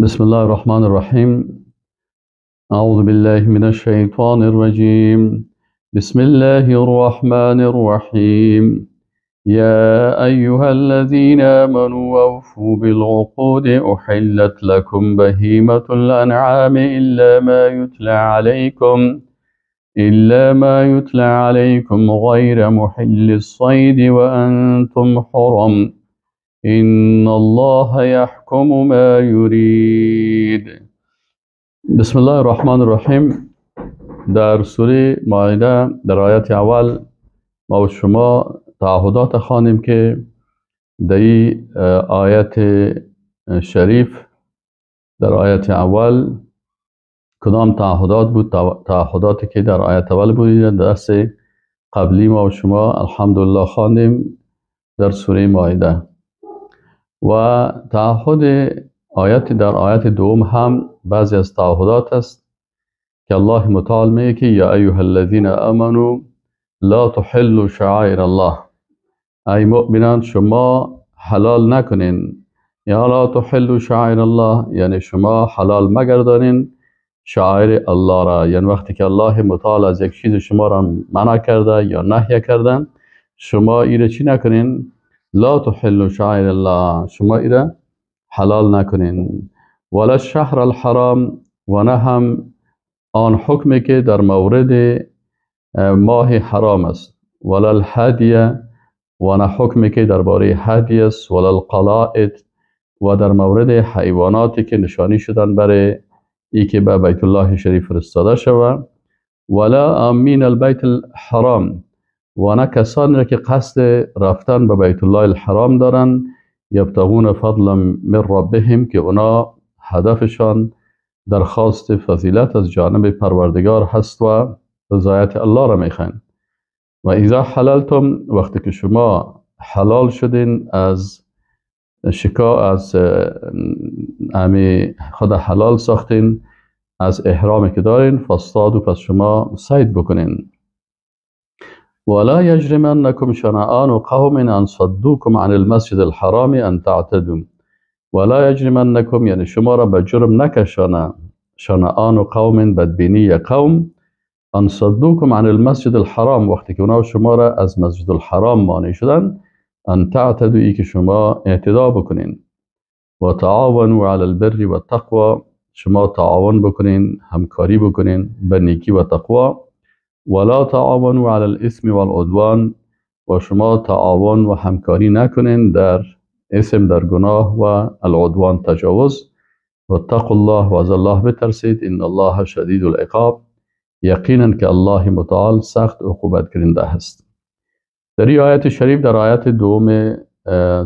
بسم الله الرحمن الرحیم. اعوذ بالله من الشیطان الرجیم. بسم الله الرحمن الرحیم. يا أيها الذين آمنوا أوفوا بالعقود أحلت لكم بهيمة الأنعام إلا ما يتلى عليكم غير محل الصيد وأنتم حرم إن الله يحكم ما يريد. بسم الله الرحمن الرحیم. در سوره مائده در آیات اول ما و شما تعهدات خواندیم که در این آیت شریف در آیت اول کدام تعهدات بود؟ تعهداتی که در آیت اول بود در درس قبلی ما و شما الحمدلله خواندیم در سوره مائده. و تعهد آیت در آیت دوم هم بعضی از تعهدات است که الله متعال میگه که یا ایها الذین آمنوا لا تحلوا شعائر الله، ای مؤمنان شما حلال نکنین، یا لا تحلوا شعائر الله یعنی شما حلال مگردانین شعائر الله را، یعنی وقتی که الله متعال از یک چیز شما را منع کرده یا نهی کرده شما ایره چی نکنین؟ لا تحلوا شعائر الله، شما ایره حلال نکنین. ولا الشهر الحرام، و نه هم آن حکمی که در مورد ماه حرام است، ولا الهدیه، و نه حکمی که درباره هدیه است، ولا القلائد، و در مورد حیواناتی که نشانی شدن برای ای که به بیت الله شریف فرستاده شود، ولا آمین البیت الحرام، و نه کسانی را که قصد رفتن به بیت الله الحرام دارن، یبتغون فضلا من ربهم، که اونا هدفشان درخواست فضیلت از جانب پروردگار هست و رضایت الله را میخواین. و اذا حللتم، وقتی که شما حلال شدین از شکا، از امی خود حلال ساختین از احرامی که دارین، فاصطادوا، پس شما صید بکنین. ولا یجرمنکم شنآن قوم ان صدوکم عن المسجد الحرام ان تعتدوا. ولا یجرمنکم یعنی شما را به جرم نکشانه، شنآن قوم بدبینی قوم، ان صدوکم عن المسجد الحرام، وقتی که اونا شما را از مسجد الحرام مانع شدن، ان تعتدوا ای که شما اعتدا بکنین. و تعاونوا علی البر و التقوی، شما تعاون بکنین، همکاری بکنین به نیکی و تقوا. ولا تعاونوا علی الاثم والعدوان، و شما تعاون و همکاری نکنین در اثم، در گناه، و العدوان تجاوز. و اتقوا الله، و از الله بترسید، ان الله شدید العقاب، یقینا که الله متعال سخت عقوبت کننده است. در این آیت شریف در آیت دوم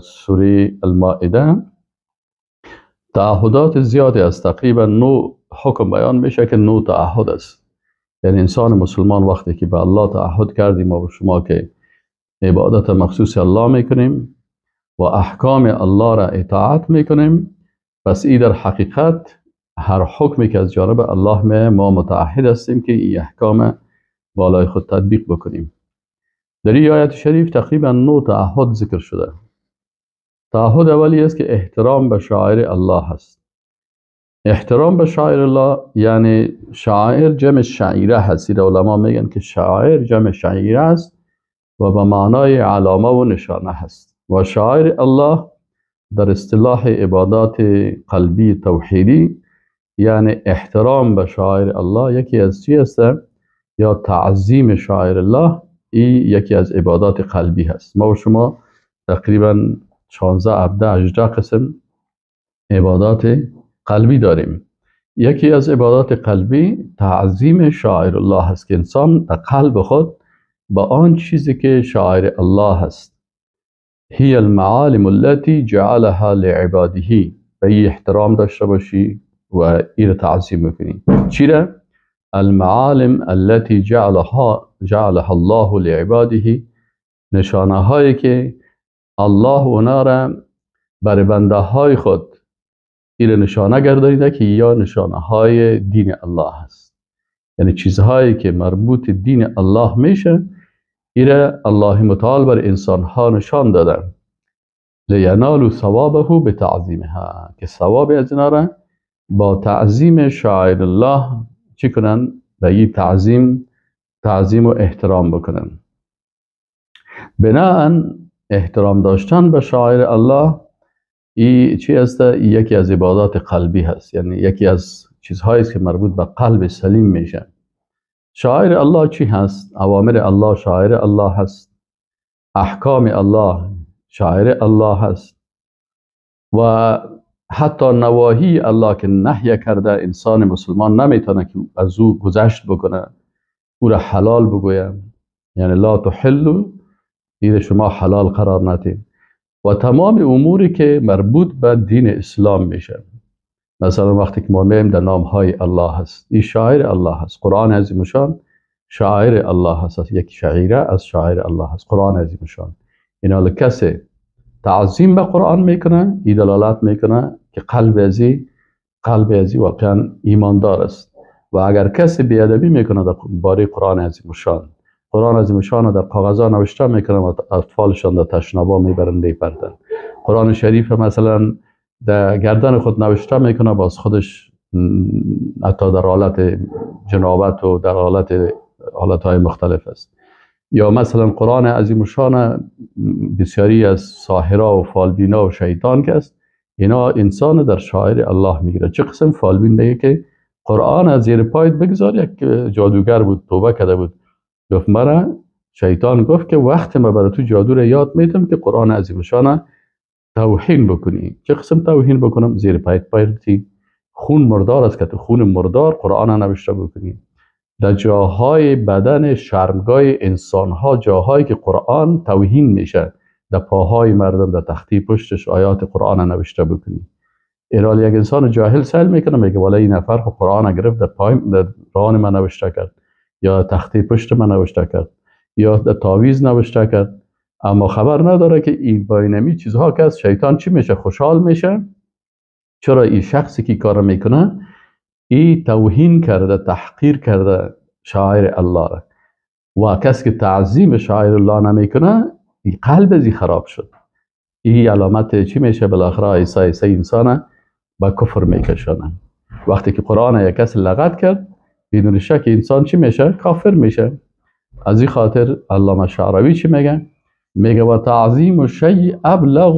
سوره المائده تعهدات زیادی است، تقریبا 9 حکم بیان میشه که 9 تعهد است. یعنی انسان مسلمان وقتی که به الله تعهد کردیم ما به شما که عبادت مخصوص الله میکنیم و احکام الله را اطاعت میکنیم، پس ای در حقیقت هر حکمی که از جانب الله ما متعهد هستیم که این احکام بالای خود تطبیق بکنیم. در این آیت شریف تقریبا 9 تعهد ذکر شده. تعهد اولی است که احترام به شعائر الله هست. احترام به شعائر الله یعنی شعائر جمع شعیره هست. این علما میگن که شعائر جمع شعیره است و به معنای علامه و نشانه هست. و شعائر الله در اصطلاح عبادات قلبی توحیدی یعنی احترام به شعائر الله یکی از چی است؟ یا تعظیم شعائر الله، این یکی از عبادات قلبی هست. ما و شما تقریبا 16 17 18 قسم عبادات قلبی داریم. یکی از عبادات قلبی تعظیم شعائر الله هست که انسان در قلب خود با آن چیزی که شعائر الله هست، هی المعالم التي جعلها لعباده، به این احترام داشته باشی و این را تعظیم بکنی. چی را؟ المعالم التي جعلها الله لعباده، نشانه هایی که الله اونا را بر بنده های خود این نشانه گردانیده که یا نشانه های دین الله هست. یعنی چیزهایی که مربوط دین الله میشه ایره الله متعال بر انسان ها نشان داده. لینالوا ثوابه بتعظیمها، که ثواب از اینا را با تعظیم شعائر الله چی کنن؟ به این تعظیم و احترام بکنن. بناهن احترام داشتن به شعائر الله ای چی است؟ یکی از عبادات قلبی هست، یعنی یکی از چیزهایی است که مربوط به قلب سلیم میشه. شعائر الله چی هست؟ اوامر الله شعائر الله هست، احکام الله شعائر الله هست و حتی نواهی الله که نهی کرده انسان مسلمان نمیتونه که از او گذشت بکنه، او را حلال بگویه، یعنی لا تحلو، این شما حلال قرار ندید. و تمام اموری که مربوط به دین اسلام میشه، مثلا وقتی که ما میایم در نام های الله هست، این شعائر الله هست، قرآن عظیم شان شعائر الله هست، یک شعیره از شعائر الله هست، قرآن عظیم شان. اینا کسی تعظیم به قرآن میکنه، این دلالت میکنه که قلب ازی واقعا ایماندار است. و اگر کسی بیادبی میکنه در باره قرآن عظیم شان، قرآن عظیم شان در کاغذها نوشته میکنه و اطفالشان در تشنابا میبرن میپردن، قرآن شریف مثلا در گردن خود نوشته میکنه، باز خودش حتی در حالت جنابت و در حالتهای مختلف است. یا مثلا قرآن عظیم شان بسیاری از ساحرا و فالبینا و شیطان که است، اینا انسان در شعائر الله میگیره. چه قسم فالبین میگه که قرآن از زیر پایت بگذار، یک جادوگر بود توبه کرده بود، گفت مرا شیطان گفت که وقت ما برای تو جادو را یاد میدم که قرآن عظیم شان توهین بکنی. چه قسم توهین بکنم؟ زیر پایت پایتی خون مردار است که تو خون مردار قرآن نوشته بکنی. در جاهای بدن شرمگاه انسانها، جاهایی که قرآن توهین میشه، در پاهای مردم، در تختی پشتش آیات قرآن نوشته بکنی. ایرال یک انسان جاهل سیل میکنه، میگه والا این نفر خب قرآن گرفت در پای در ران من نوشته کرد، یا تختی پشت من نوشته کرد، یا در تعویذ نوشته کرد، اما خبر نداره که این با اینمی چیزها که از شیطان چی میشه؟ خوشحال میشه. چرا این شخصی که کار میکنه ای توهین کرده، تحقیر کرده شعائر الله را، و کسی که تعظیم شعائر الله نمیکنه ای قلب ازی خراب شد. ای علامت چی میشه؟ بالاخره عیسی انسان با کفر میکشانه. وقتی که قرآن یک کس لغت کرد، بدون شک انسان چی میشه؟ کافر میشه. از این خاطر علامه شعراوی چی میگه؟ میگه و تعظیم شیء ابلغ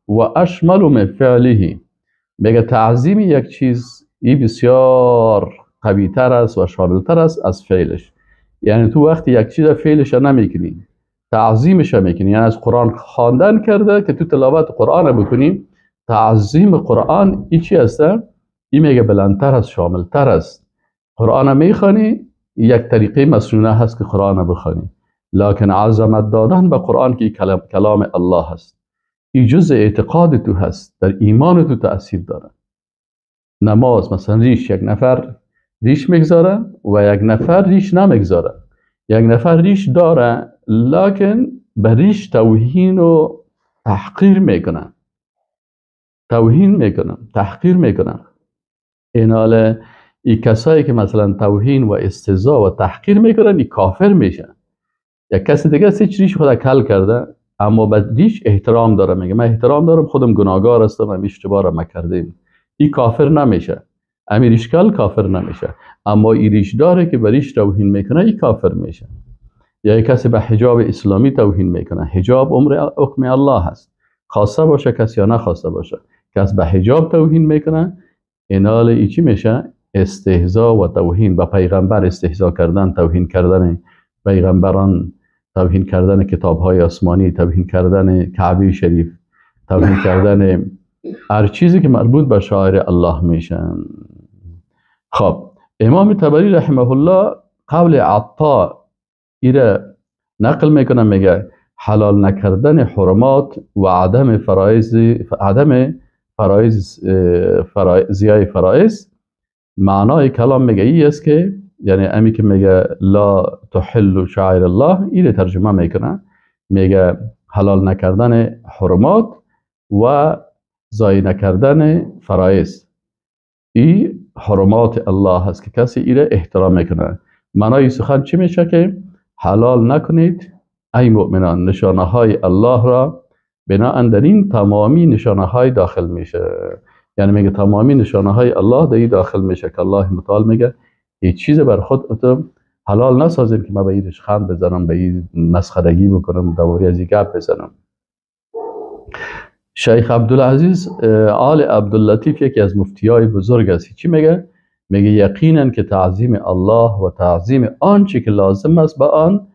و اشمل من فعله. میگه تعظیم یک چیز ای بسیار قوی تر است و شامل تر است از فعلش. یعنی تو وقتی یک چیز فعلش نمیکنی، تعظیمش میکنی، یعنی از قرآن خواندن کرده که تو تلاوت قرآن بکنی، تعظیم قرآن ای چی است؟ ای میگه بلندتر است، شاملتر است. قرآن میخوانی، یک طریقه مسنونه هست که قرآن بخوانی، لکن عظمت دادن به قرآن که کلام الله هست، ای جزء اعتقاد تو هست، در ایمان تو تأثیر داره. نماز مثلا ریش، یک نفر ریش میگذاره و یک نفر ریش نمیگذاره. یک نفر ریش داره لکن به ریش توهین و تحقیر میکنه، توهین میکنه، تحقیر میکنه. ایناله ای کسایی که مثلا توهین و استهزا و تحقیر میکنن، ای کافر میشن. یک کسی دیگه هیچ ریش خود کل کرده اما به ریش احترام داره، میگه من احترام دارم، خودم گناهگار هستم، من اشتباه را مکردیم، ای کافر نمیشه. امی ریشکل کافر نمیشه، اما ای ریش داره که به ریش توهین میکنه، ای کافر میشه. یا کسی به حجاب اسلامی توهین میکنه، حجاب امر حکم الله هست، خواسته باشه کسی یا نخواسته باشه، کس به حجاب توهین میکنه، اینال ای چی میشه؟ استهزا و توهین به پیغمبر، استهزا کردن، توهین کردن پیغمبران، توهین کردن کتاب‌های آسمانی، توهین کردن کعبه شریف، توهین کردن هر چیزی که مربوط به شعائر الله میشن. خب امام طبری رحمه الله قول عطا ایره نقل میکنه، میگه حلال نکردن حرمات و عدم فرایض، عدم فرایض، زیای فرایض، معنای کلام میگه ای است که، یعنی امی که میگه لا تحل شعائر الله، ایره ترجمه میکنه، میگه حلال نکردن حرمات و ضایع نکردن فرایض، ای حرمات الله هست که کسی ایره احترام میکنه. معنای سخن چی میشه؟ که حلال نکنید ای مؤمنان نشانه های الله را، بناءً در این تمامی نشانه های داخل میشه. یعنی میگه تمامی نشانه های الله در این داخل میشه که الله متعال میگه هیچ چیز بر خود حلال نسازیم که من به این ریشخند بزنم، به این مسخرگی بکنم، دوباره از این گپ بزنم. شیخ عبدالعزیز آل عبداللطیف یکی از مفتیای بزرگ است. چی میگه؟ میگه یقینا که تعظیم الله و تعظیم آنچه که لازم است به آن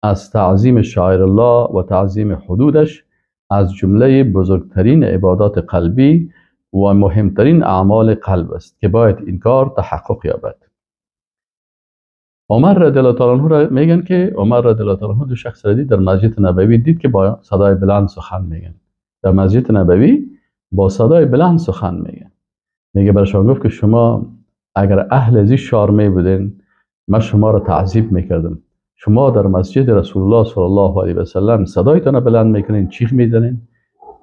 از تعظیم شعائر الله و تعظیم حدودش از جمله بزرگترین عبادات قلبی و مهمترین اعمال قلب است که باید این کار تحقق یابد. عمر رضی الله تعالی عنه را میگن که عمر رضی الله تعالی عنه دو شخص را دید در مسجد نبوی، دید که با صدای بلند سخن میگن. در مسجد نبوی با صدای بلند سخن میگن. میگه برشان گفت که شما اگر اهل از این شهر می بودین من شما را تعذیب میکردم. شما در مسجد رسول الله صلی الله علیه و سلم صدایتان بلند میکنین، چیغ میزنین،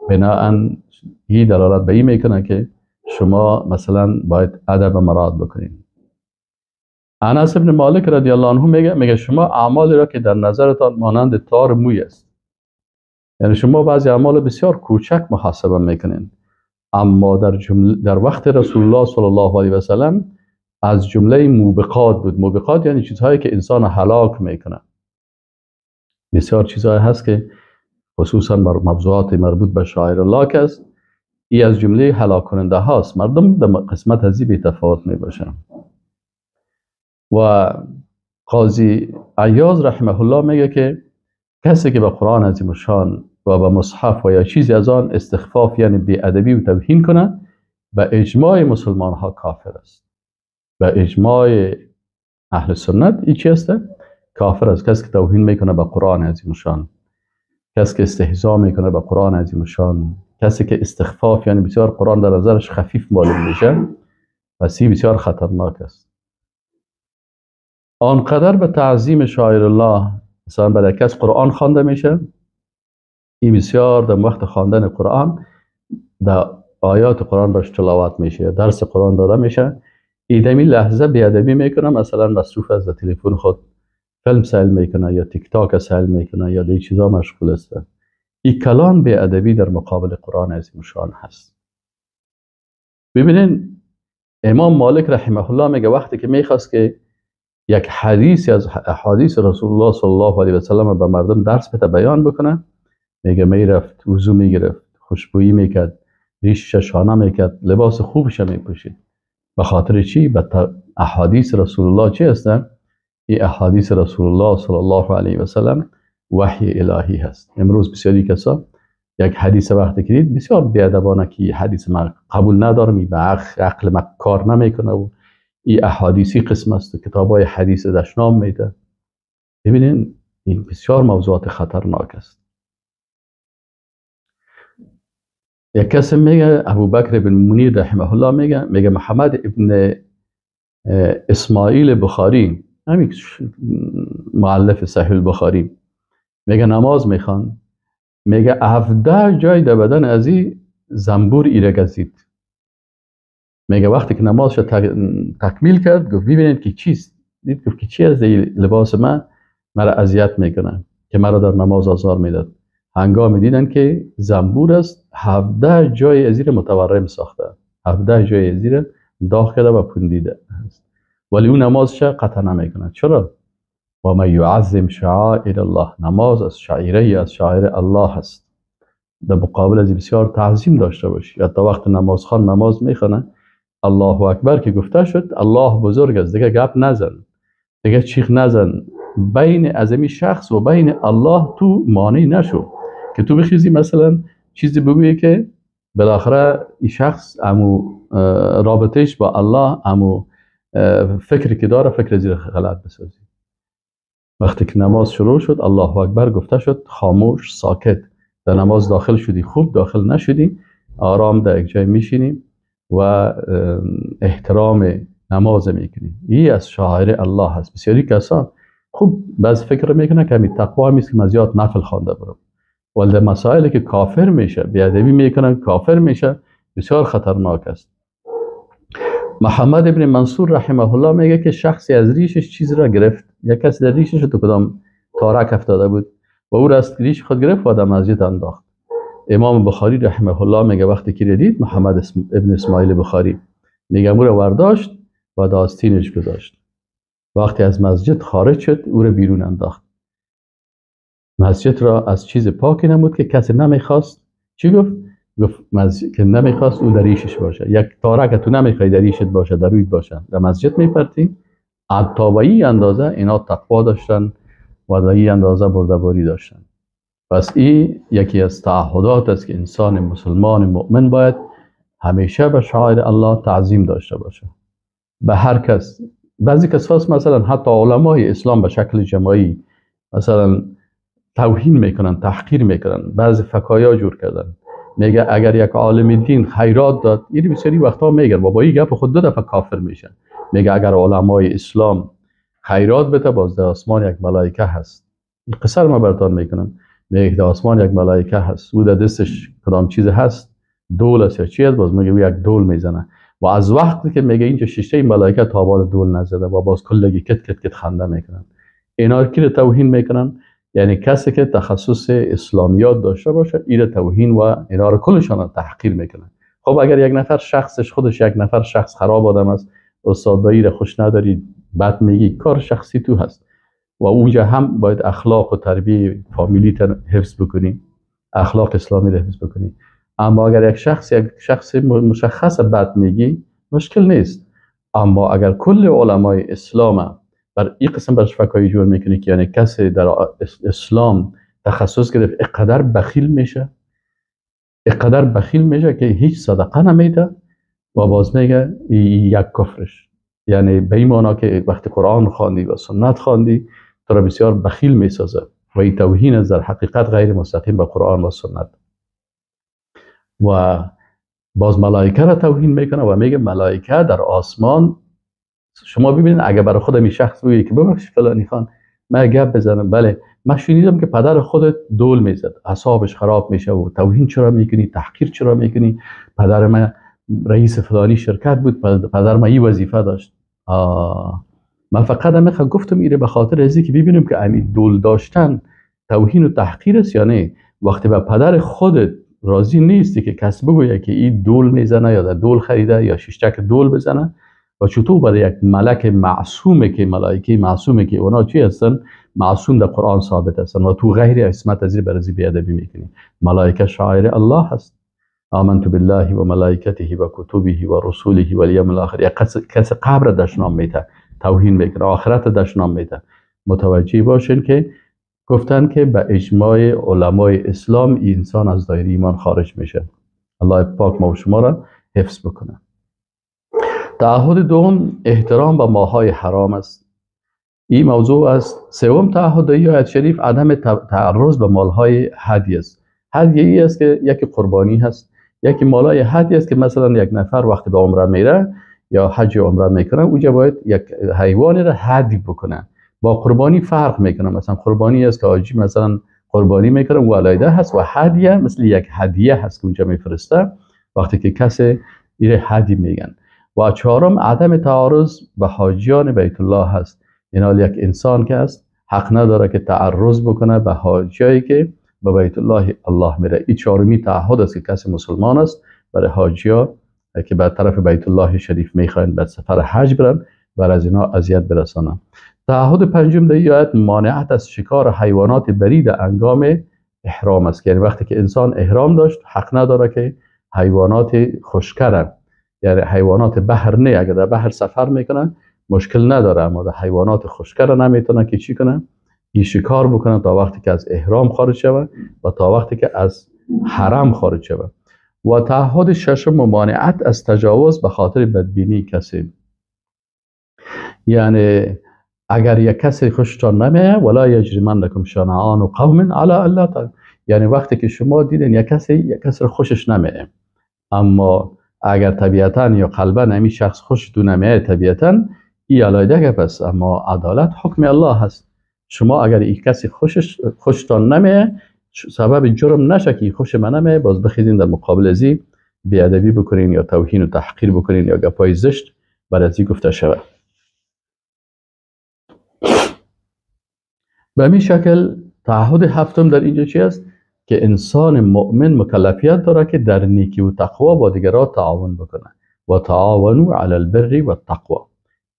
بناهن این دلالت به این میکنه که شما مثلا باید ادب مراد بکنین. انس ابن مالک رضی الله عنه میگه شما اعمالی را که در نظرتان مانند تار موی است، یعنی شما بعضی اعمال بسیار کوچک محاسبه میکنین، اما در وقت رسول الله صلی الله علیه و سلم از جمله موبقات بود. موبقات یعنی چیزهایی که انسان هلاک میکنه. بسیار چیزهایی هست که خصوصا بر موضوعات مربوط به شعائر الله که است، ای از جمله هلاک کننده هاست. مردم در قسمت از این بی‌تفاوت میباشن. و قاضی عیاض رحمه الله میگه که کسی که به قرآن عظیم الشان و به مصحف و یا چیزی از آن استخفاف یعنی بی‌ادبی و توهین کنه، به اجماع مسلمان ها کافر است. به اجماع اهل سنت این چی است؟ کافر است. کسی که توهین میکنه به قرآن عظیم الشان، کسی که استهزا میکنه به قرآن عظیم الشان، کسی که استخفاف یعنی بسیار قرآن در نظرش خفیف معلوم میشه، پس این بسیار خطرناک است. آنقدر به تعظیم شاعر الله، مثلا برای کس قرآن خوانده میشه، این بسیار در وقت خواندن قرآن در آیات قرآن باش تلاوت میشه، درس قرآن داده میشه، ایدمی لحظه بیادبی میکنه، مثلا مصروف از تلفن خود فیلم سیل میکنه یا تیک تاک سیل میکنه یا دیگه چیزا مشغول است. این کلان بیادبی در مقابل قرآن عظیم الشان هست. ببینین امام مالک رحمه الله میگه وقتی که میخواست که یک حدیثی از احادیث رسول الله صلی الله علیه و سلم به مردم درس بده بیان بکنه، میگه میرفت وضو میگرفت، خوشبویی میکرد، ریشش شانه میکرد، لباس خوبش میپوشید. به خاطر چی؟ به احادیث رسول الله چی هستن؟ این احادیث رسول الله صلی الله علیه و سلم وحی الهی هست. امروز بسیاری کسا یک حدیث وقتی که دید بسیار بیادبانه که حدیث من قبول ندارم، این به عقل من کار نمیکنه و این احادیثی قسم است و کتابای حدیث دشنام میده. ببینین این بسیار موضوعات خطرناک است. یک کسی میگه ابوبکر بن منیر رحمه الله میگه محمد ابن اسماعیل بخاری، همین مؤلف صحیح البخاری، میگه نماز میخوان، میگه 17 جای در بدن از این زنبور ایره گزید. میگه وقتی که نمازش تکمیل کرد گفت ببینید که چیست، دید گفت که چی از لباس من مرا اذیت میکنه که مرا در نماز آزار میداد. هنگام دیدن که زنبور است، 17 جای از زیر متورم ساخته، 17 جای از زیر داغ کرده و پوندیده است، ولی اون نمازش قطع نمیکنه. چرا؟ و من یعظم شعائر الله، نماز از شعیره از شعائر الله است. در مقابل از بسیار تعظیم داشته باشی. حتی وقت نمازخوان نماز میخونه الله اکبر که گفته شد، الله بزرگ است، دیگه گپ نزن، دیگه چیخ نزن. بین ازمی شخص و بین الله تو مانع نشو که تو بخیزی مثلا چیزی بگویی که بالاخره این شخص امو رابطهش با الله، امو فکری که داره فکر زیر غلط بسازی. وقتی که نماز شروع شد الله اکبر گفته شد، خاموش ساکت در نماز داخل شدی، خوب داخل نشدی، آرام در یک جای میشینی و احترام نماز میکنی. این از شعائر الله هست. بسیاری کسان خوب بعض فکر میکنه که همین تقوا میست که من زیاد نفل خوانده برم، ولی در مسائلی که کافر میشه، بیادبی میکنن کافر میشه، بسیار خطرناک است. محمد ابن منصور رحمه الله میگه که شخصی از ریشش چیز را گرفت، یک کسی در ریشش تو کدام تارک افتاده بود و او را از ریش خود گرفت و در مسجد انداخت. امام بخاری رحمه الله میگه وقتی که دید محمد ابن اسماعیل بخاری، میگه او رو ورداشت و داستینش گذاشت. وقتی از مسجد خارج شد او رو بیرون انداخت. مسجد را از چیز پاکی نمود که کسی نمیخواست. چی گفت؟ گفت که نمیخواست او در ریشش باشه. یک تارک تو نمیخوای در ریشت باشه، در رویت باشه، در مسجد میپرتی. تا به این اندازه اینا تقوا داشتن و در این اندازه بردباری داشتن. پس این یکی از تعهدات است که انسان مسلمان مؤمن باید همیشه به شعائر الله تعظیم داشته باشه. به هر کس، بعضی کساس مثلا حتی علمای اسلام به شکل جماعی مثلا توهین میکنن، تحقیر میکنن، بعضی فکایا جور کردن. میگه اگر یک عالم دین خیرات داد، این بسیاری وقتا میگن و با این گپ خود دو دفعه کافر میشن. میگه اگر علمای اسلام خیرات بده، باز در آسمان یک ملائکه هست. این قصه رو من براتون میکنم. میگه در آسمان یک ملائکه هست، او در دستش کدام چیز هست، دول است یا چی است، باز میگه او یک دول میزنه و از وقتی که میگه اینجا شیشه ملائکه تا بال دول نزده و باز کلگی کت کت کت خنده میکنن. اینا کی رو توهین میکنن؟ یعنی کسی که تخصص اسلامیات داشته باشه ایره توهین و اینا رو کلشان تحقیر میکنن. خب اگر یک نفر شخصش خودش یک نفر شخص خراب آدم است، استادایی رو خوش نداری، بد میگی، کار شخصی تو هست و اونجا هم باید اخلاق و تربیه فامیلی حفظ بکنی، اخلاق اسلامی رو حفظ بکنی. اما اگر یک شخص مشخص بد میگی مشکل نیست. اما اگر کل علمای اسلام بر این قسم برش فکایی جور میکنی که یعنی کسی در اسلام تخصص گرفت اقدر بخیل میشه، اقدر بخیل میشه که هیچ صدقه نمیده و باز میگه یک کفرش. یعنی به این معنا که وقتی قرآن خواندی و سنت خواندی تو را بسیار بخیل میسازه و این توهین از در حقیقت غیر مستقیم به قرآن و سنت. و باز ملائکه را توهین میکنه و میگه ملائکه در آسمان، شما ببینید اگه برای خودم این شخص بگه که ببخشید فلانی خان من گپ بزنم، بله من شنیدم که پدر خودت دول میزد، اعصابش خراب میشه و توهین چرا میکنی، تحقیر چرا میکنی، پدر من رئیس فلانی شرکت بود، پدر من این وظیفه داشت. من فقط هم گفتم ایره به خاطر ازی که ببینیم که امید دول داشتن توهین و تحقیر است یا نه. وقتی به پدر خودت راضی نیستی که کس بگویه که این دول میزنه یا در دول خریده یا شیشتک دول بزنه، و چطور برای یک ملک معصومه که ملائکه معصومه که اونا چی هستن؟ معصوم در قرآن ثابت هستن و تو غیر عصمت از این برزی بی‌ادبی میکنی. ملائکه شاعر الله هست. آمنت بالله و ملائکته و کتبه و رسوله و الیوم الاخر. یک کس قبر دشنام میده، توهین میکنه، آخرت دشنام میده. متوجه باشین که گفتن که به اجماع علمای اسلام انسان از دایره ایمان خارج میشه. الله پاک ما و شما را حفظ بکنه. تعهد دوم احترام به ماهای حرام است. این موضوع است. سوم تعهد آیت شریف عدم تعرض به مالهای هدیه است. هدیه ای است که یکی قربانی هست، یکی مالای هدیه است که مثلا یک نفر وقتی به عمره میره یا حج عمره میکنه، اونجا باید یک حیوانی را هدیه بکنه. با قربانی فرق میکنه. مثلا قربانی است که حاجی مثلا قربانی میکنه و علیده هست، و هدیه مثل یک هدیه هست که اونجا میفرسته وقتی که کسی ایره هدیه میگن. و چهارم عدم تعارض به حاجیان بیت الله هست. یعنی یک انسان که هست حق نداره که تعرض بکنه به حاجیایی که به بیت الله الله میره. این چهارمی تعهد است که کسی مسلمان است برای حاجیا که به طرف بیت الله شریف میخواین به سفر حج برن، بر از اینا اذیت برسانن. تعهد پنجم در آیت مانعت از شکار حیوانات برید هنگام احرام است. یعنی وقتی که انسان احرام داشت حق نداره که حیوانات خشکره، یعنی حیوانات بحر نه، اگر در بحر سفر میکنن مشکل نداره، اما در حیوانات خشکره نمیتونه که چی کنه، این شکار بکنه تا وقتی که از احرام خارج شود و تا وقتی که از حرم خارج شود. و تعهد ششم ممانعت از تجاوز به خاطر بدبینی کسی. یعنی اگر یک کسی خوشتان نمیه، ولا یجرمنکم شنآن قوم علی الا تعدلوا، یعنی وقتی که شما دیدین یک کسی خوشش نمیه، اما اگر طبیعتا یا قلبا همین شخص خوشتون نمیه طبیعتا این علیده گپ است، اما عدالت حکم الله هست. شما اگر یک کسی خوشتان نمیه سبب جرم نشه که خوش من نمیه، باز بخیزین در مقابل ازی بی‌ادبی بکنین یا توهین و تحقیر بکنین یا گپای زشت بر ازی گفته شود. به همین شکل تعهد هفتم در اینجا چی است؟ که انسان مؤمن مکلفیت داره که در نیکی و تقوا با دیگران تعاون بکنه. و تعاونوا علی البر و التقوا.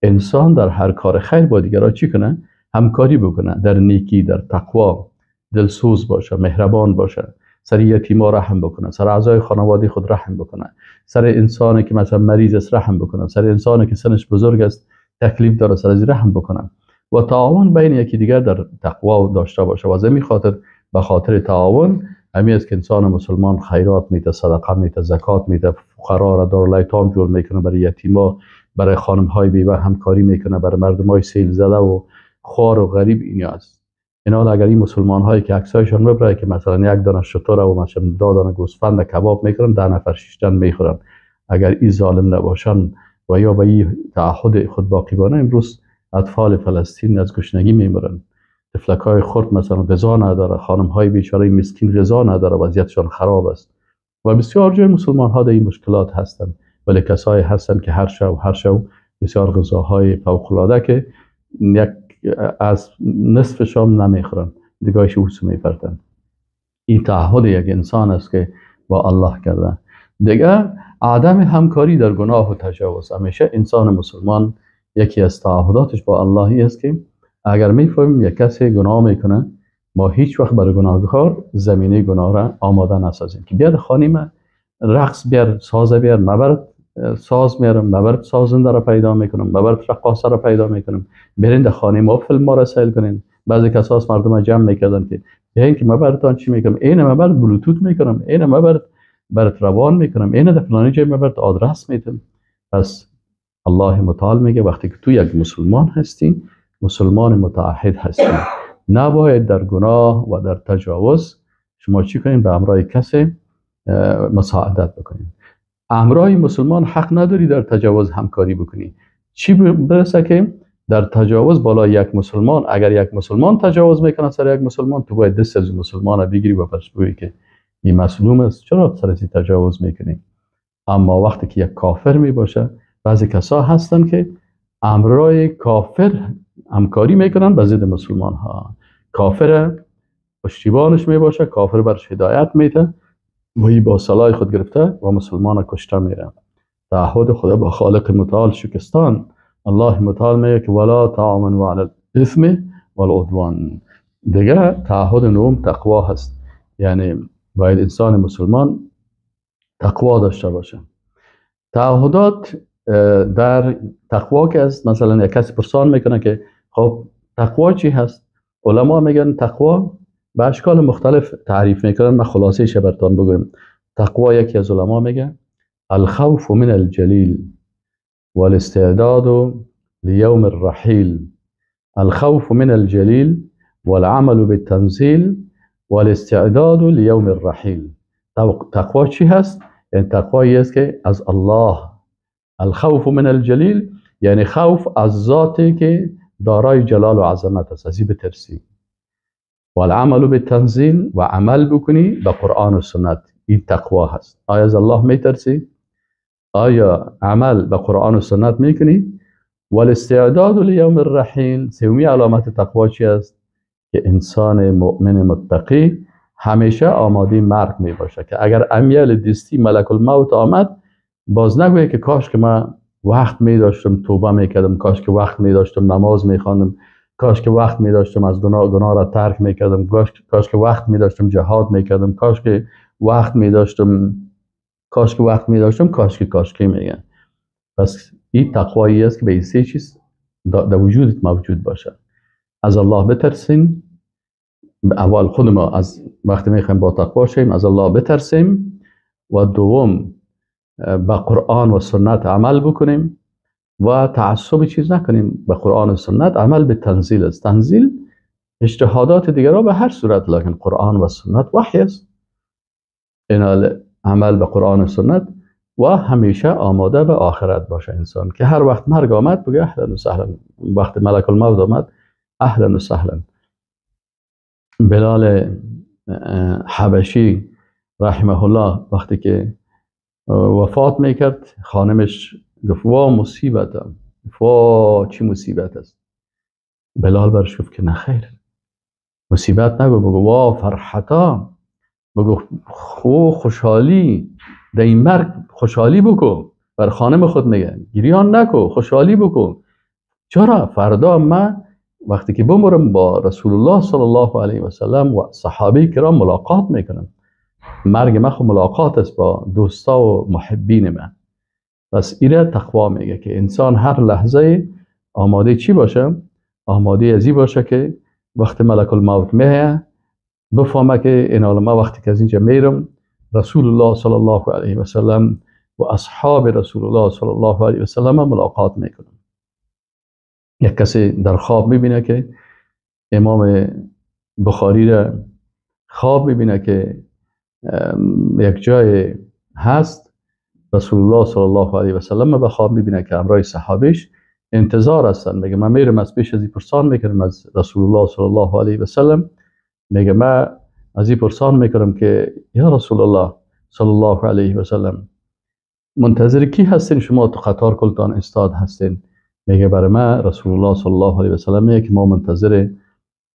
انسان در هر کار خیر با دیگران چی کنه؟ همکاری بکنه، در نیکی، در تقوا دلسوز باشه، مهربان باشه، سر یتیما رحم بکنه، سر اعضای خانواده خود رحم بکنه، سر انسانی که مثلا مریض است رحم بکنه، سر انسانی که سنش بزرگ است تکلیف داره سر از رحم بکنه و تعاون بین یکی دیگر در تقوا داشته باشه. و از این خاطر به خاطر تعاون همین است که انسان مسلمان خیرات میده، صدقه میده، زکات میده، فقرا را دارالایتام جور میکنه، برای یتیما، برای خانم های بیوه همکاری میکنه، برای مردم های سیل زده و خوار و غریب. اینا است. اینا اگر این مسلمان هایی که عکسایشان ببره که مثلا یک دانه شتر و مثلا 2 دانه گوسفند کباب میکنن، 10 نفر شیشتن میخورن، اگر این ظالم نباشن و یا به این تعهد خود باقی بانه، امروز اطفال فلسطین از گشنگی میمرن. طفلک های خرد مثلا غذا نداره، خانم های بیچاره مسکین غذا نداره، وضعیتشان خراب است و بسیار جای مسلمان ها در این مشکلات هستند. ولی کسایی هستند که هر شب بسیار غذاهای فوق العاده که یک از نصف شام نمیخورن، دیگهش اوسو میپرتن. این تعهد یک انسان است که با الله کرده. دیگه عدم همکاری در گناه و تجاوز. همیشه انسان مسلمان یکی از تعهداتش با اللهی است که اگر میفهمیم یک کسی گناه میکنه، ما هیچ وقت برای گناهکار زمینه گناه را آماده نسازیم که بیاد خانه ما رقص بیار، ساز بیار، مبرد ساز میارم، مبرد سازنده را پیدا میکنم، مبرد رقاصه را پیدا میکنم، برین در خانه ما فیلم ما را سیل کنین. بعضی کساس مردم جمع میکردن که بیاین که مبردتان چی میکنم، این مبرد بلوتوت میکنم، این مبرد برات روان میکنم، این در فلانی جای مبرد آدرس میدم. پس الله متعال میگه وقتی که تو یک مسلمان هستی، مسلمان متعهد هستی، نباید در گناه و در تجاوز شما چی کنین؟ به امرای کسی مساعدت بکنین. امرای مسلمان حق نداری در تجاوز همکاری بکنی. چی برسه که در تجاوز بالا یک مسلمان، اگر یک مسلمان تجاوز میکنه سر یک مسلمان، تو باید دست از مسلمان بگیری و پس بگویی که این مظلوم است، چرا سر از تجاوز میکنی؟ اما وقتی که یک کافر میباشه، بعضی کسا هستن که امرای کافر همکاری میکنن به ضد مسلمان ها. کافر پشتیبانش میباشه، کافر برش هدایت میده و ای با سلاح خود گرفته و مسلمان کشته میره. تعهد خدا با خالق متعال شکستان. الله متعال میگه که ولا تعاونوا علی الاثم والعدوان. دیگه تعهد نوم تقوا هست، یعنی باید انسان مسلمان تقوا داشته باشه. تعهدات در تقوا که است، مثلا یک کسی پرسان میکنه که خب تقوا چی هست؟ علما میگن تقوا به اشکال مختلف تعریف میکنن. من خلاصه ش براتون بگم. تقوا یکی از علما میگه الخوف من الجلیل والاستعداد لیوم الرحیل. الخوف من الجلیل والعمل بالتنزیل والاستعداد لیوم الرحیل. تقوا چی هست؟ یعنی تقوایی است که از الله، الخوف من الجلیل یعنی خوف از ذاتی که دارای جلال و عظمت است، از این بترسی. والعمل بالتنزیل و عمل بکنی به قرآن و سنت، این تقوا هست. آیا از الله میترسی؟ آیا عمل به قرآن و سنت میکنی؟ والاستعداد لیوم الرحیل. سومی علامت تقوا چی است؟ که انسان مؤمن متقی همیشه آماده مرگ می باشه، که اگر امیال دستی ملک الموت آمد، باز نگویه که کاش که من وقت می داشتم توبه می کردم، کاش که وقت می داشتم نماز می خواندم، کاش که وقت می داشتم از گناه را ترک می کردم، کاش که وقت می داشتم جهاد می کردم، کاش که وقت می داشتم، کاش که وقت می داشتم، کاش که کاش که میگن. پس این تقوایی است که به این سه چیز در وجودت موجود باشه. از الله بترسین، اول خود ما از وقتی میخوایم با تقوا شیم از الله بترسیم، و دوم به قرآن و سنت عمل بکنیم و تعصب چیز نکنیم. به قرآن و سنت عمل به تنزیل است. تنزیل اجتهادات دیگران به هر صورت، لکن قرآن و سنت وحی است. این عمل به قرآن و سنت و همیشه آماده به آخرت باشه انسان، که هر وقت مرگ آمد بگه اهلا و سهلا، وقت ملک الموت آمد اهلا و سهلا. بلال حبشی رحمه الله وقتی که وفات میکرد، خانمش گفت وا مصیبتم، وا چی مصیبت است. بلال برش گفت که نه خیر، مصیبت نگو، بگو وا فرحتا، بگو خو خوشحالی در این مرگ، خوشحالی بکن. بر خانم خود میگه گریان نکو، خوشحالی بکن. چرا؟ فردا من وقتی که بمرم با رسول الله صلی الله علیه و سلم و صحابه کرام ملاقات میکنم. مرگ من خو ملاقات است با دوستا و محبین من. پس ایره تقوا میگه که انسان هر لحظه آماده چی باشه؟ آماده ازی باشه که وقت ملک الموت میه بفهمه که این ما وقتی که از اینجا میرم رسول الله صلی الله علیه و سلم و اصحاب رسول الله صلی الله علیه و سلم ملاقات میکنم. یک کسی در خواب میبینه که امام بخاری را خواب میبینه که یک جای هست، رسول الله صلی الله علیه و سلم به خواب میبینه که همراه صحابیش انتظار هستن. میگه من میرم از پیش از این پرسان میکنم از رسول الله صلی الله علیه و سلم، میگه من از این پرسان میکنم که یا رسول الله صلی الله علیه و سلم منتظر کی هستین شما تو قطار کلتان استاد هستین؟ میگه برای من رسول الله صلی الله علیه و سلم میگه که ما منتظر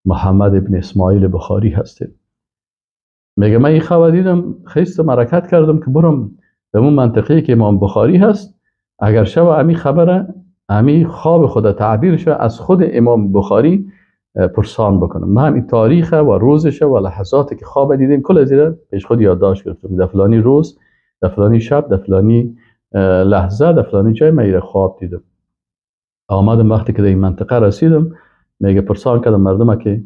محمد ابن اسماعیل بخاری هستیم. میگه من این خواب دیدم، خیستم حرکت کردم که برم در اون منطقه‌ای که امام بخاری هست، اگر شب امی خبره امی خواب خود تعبیر شه از خود امام بخاری پرسان بکنم. من این تاریخ و روزش و لحظاتی که خواب دیدیم کل از اینا پیش خود یادداشت گرفتم. در فلانی روز، در فلانی شب، در فلانی لحظه، در فلانی جای من ایره خواب دیدم. آمدم وقتی که در این منطقه رسیدم، میگه پرسان کردم مردم که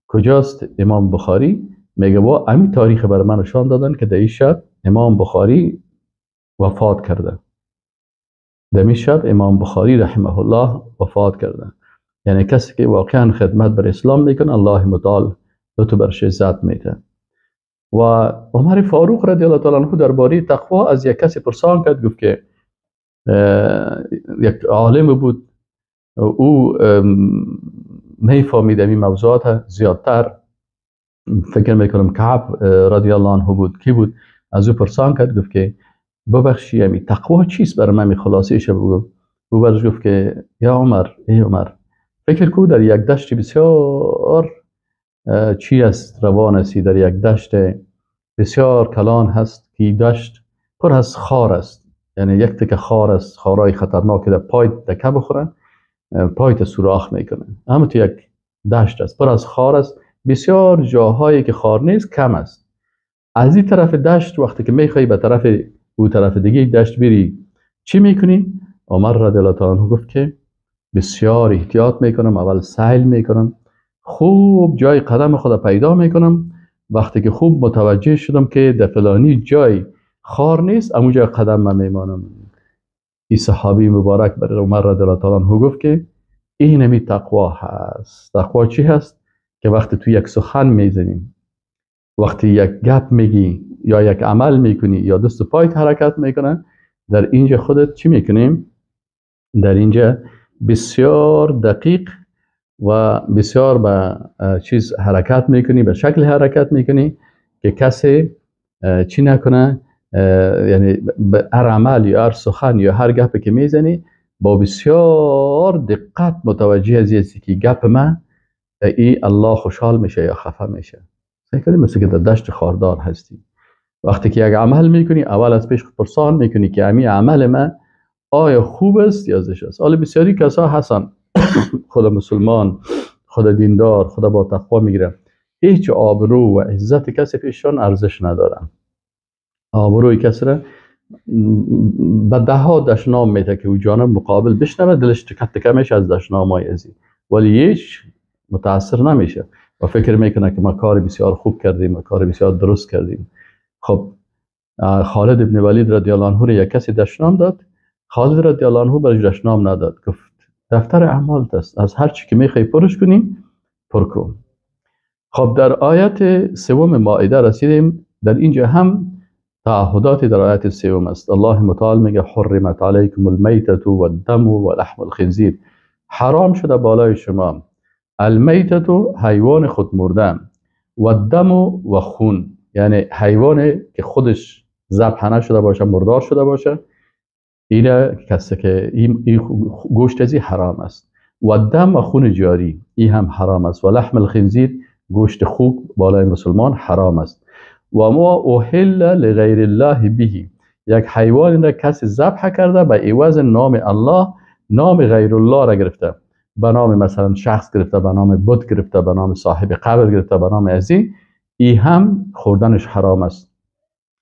کجاست امام بخاری؟ میگه با امی تاریخ بر من نشان دادن که در این شب امام بخاری وفات کرده. در این شب امام بخاری رحمه الله وفات کرده. یعنی کسی که واقعا خدمت بر اسلام میکنه الله متعال لطف برش عزت میده. و عمر فاروق رضی الله تعالی عنه درباره تقوا از یک کسی پرسان کرد، گفت که یک عالم بود، او میفهمید این موضوعات زیادتر، فکر میکنم کعب رضی الله عنه بود، کی بود، از او پرسان کرد، گفت که ببخشی امی تقوا چیست برای من خلاصه شه بگو. او برش گفت که یا عمر، ای عمر، فکر کو در یک دشت بسیار چی است روان هستی، در یک دشت بسیار کلان هست که دشت پر از خار است، یعنی یک تکه خار است، خارای خطرناک در پای تکه بخورن پایت سوراخ میکنه. اما تو یک دشت است پر از خار است، بسیار جاهایی که خار نیست کم است. از این طرف دشت وقتی که میخوای به طرف او طرف دیگه دشت بری چی میکنی؟ عمر رضی الله تعالی عنه گفت که بسیار احتیاط میکنم، اول سیل میکنم، خوب جای قدم خود پیدا میکنم، وقتی که خوب متوجه شدم که در فلانی جای خار نیست امو جای قدم من میمانم. این صحابی مبارک برای عمر رضی الله تعالی عنه گفت که این همی تقوا هست. تقوا چی هست؟ که وقتی تو یک سخن میزنی، وقتی یک گپ میگی یا یک عمل میکنی یا دست و پایت حرکت میکنه، در اینجا خودت چی میکنیم؟ در اینجا بسیار دقیق و بسیار به چیز حرکت میکنی، به شکل حرکت میکنی که کسی چی نکنه، یعنی به هر عمل یا هر سخن یا هر گپی که میزنی با بسیار دقت متوجه از هستی که گپ من ای الله خوشحال میشه یا خفه میشه. فکر مثل که در دشت خاردار هستی، وقتی که یک عمل میکنی اول از پیش پرسان میکنی که امی عمل من آیا خوب است یا زشت است. حالا بسیاری کسا هستن خدا مسلمان، خدا دیندار، خدا با تقوا میگیره، هیچ آبرو و عزت کسی پیششان ارزش ندارن. آبروی کسی را به ده ها دشنام میده که او جانب مقابل بشنوه دلش تکه تکه میشه از دشنامای ازی، ولی هیچ متاثر نمیشه و فکر میکنه که ما کار بسیار خوب کردیم، ما کار بسیار درست کردیم. خب خالد ابن ولید رضی الله عنه یک کسی دشنام داد، خالد رضی الله عنه برش دشنام نداد، گفت دفتر اعمالت است، از هر چی که میخوای پرش کنی پر کن. خب در آیت سوم مائده رسیدیم. در اینجا هم تعهدات در آیت سوم است. الله متعال میگه حرمت علیکم المیتة والدم ولحم الخنزیر، حرام شده بالای شما المیتة حیوان خود مرده، و الدم و خون، یعنی حیوان که خودش ذبح نشده باشه، مردار شده باشه، اینه کسی که این گوشت ازی حرام است. و دم و خون جاری این هم حرام است. و لحم الخنزیر گوشت خوک بالای مسلمان حرام است. و ما اهل لغیر الله به، یک حیوان را کسی ذبح کرده به عوض نام الله نام غیر الله را گرفته، به نام مثلا شخص گرفته، به نام بت گرفته، به نام صاحب قبر گرفته، به نام ازی، ای هم خوردنش حرام است.